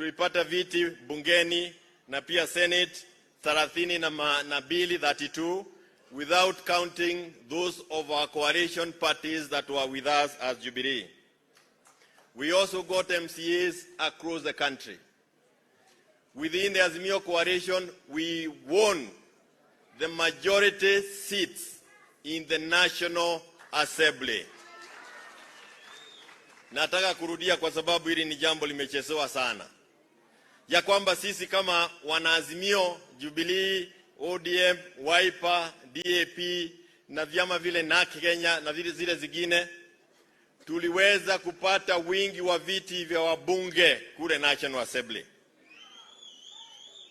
Tulipata viti bungeni na pia Senate 32, 32, without counting those of our coalition parties that were with us as Jubilee. We also got MCAs across the country. Within the Azimio coalition, we won the majority seats in the National Assembly. Nataka kurudia kwa sababu hili ni jambo limechezewa sana, ya kwamba sisi kama wanaazimio, Jubilee, ODM, Wiper, DAP na vyama vile NARC Kenya na vile zile zingine, tuliweza kupata wingi wa viti vya wabunge kule National Assembly.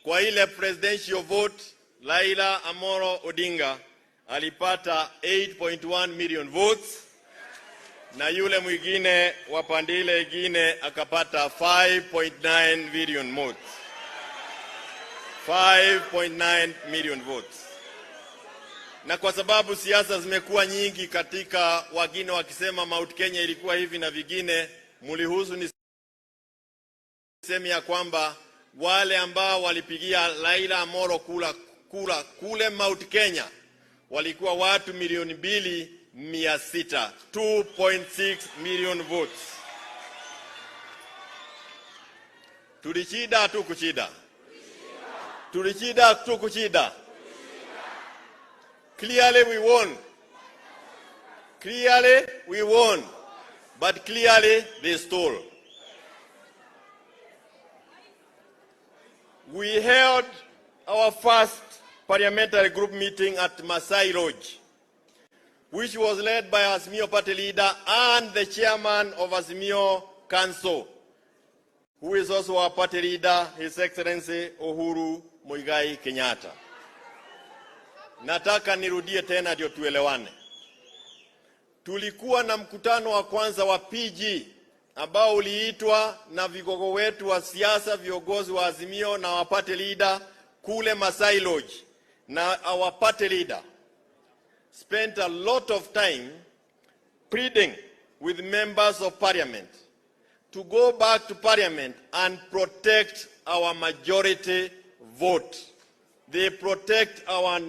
Kwa ile presidential vote, Raila Amolo Odinga alipata 8.1 million votes na yule mwingine wa pande ile ingine akapata 5.9 million votes. 5.9 million votes. Na kwa sababu siasa zimekuwa nyingi katika, wengine wakisema Mount Kenya ilikuwa hivi na vingine, mniruhusu niseme ya kwamba wale ambao walipigia Raila Amolo kura kule Mount Kenya walikuwa watu 2,600,000, 2.6 million votes. Tulishinda, hatukushinda? Tulishinda, hatukushinda? Clearly we won. Clearly we won. But clearly they stole. We held our first parliamentary group meeting at Masai Lodge, which was led by Azimio party leader and the chairman of Azimio Council, who is also our party leader, His Excellency Uhuru Muigai Kenyatta. Nataka nirudie tena ndio tuelewane. Tulikuwa na mkutano wa kwanza wa PG ambao uliitwa na vigogo wetu wa siasa, viongozi wa Azimio na wa party leader kule Masai Lodge, na our party leader spent a lot of time pleading with members of parliament to go back to parliament and protect our majority vote. They protect our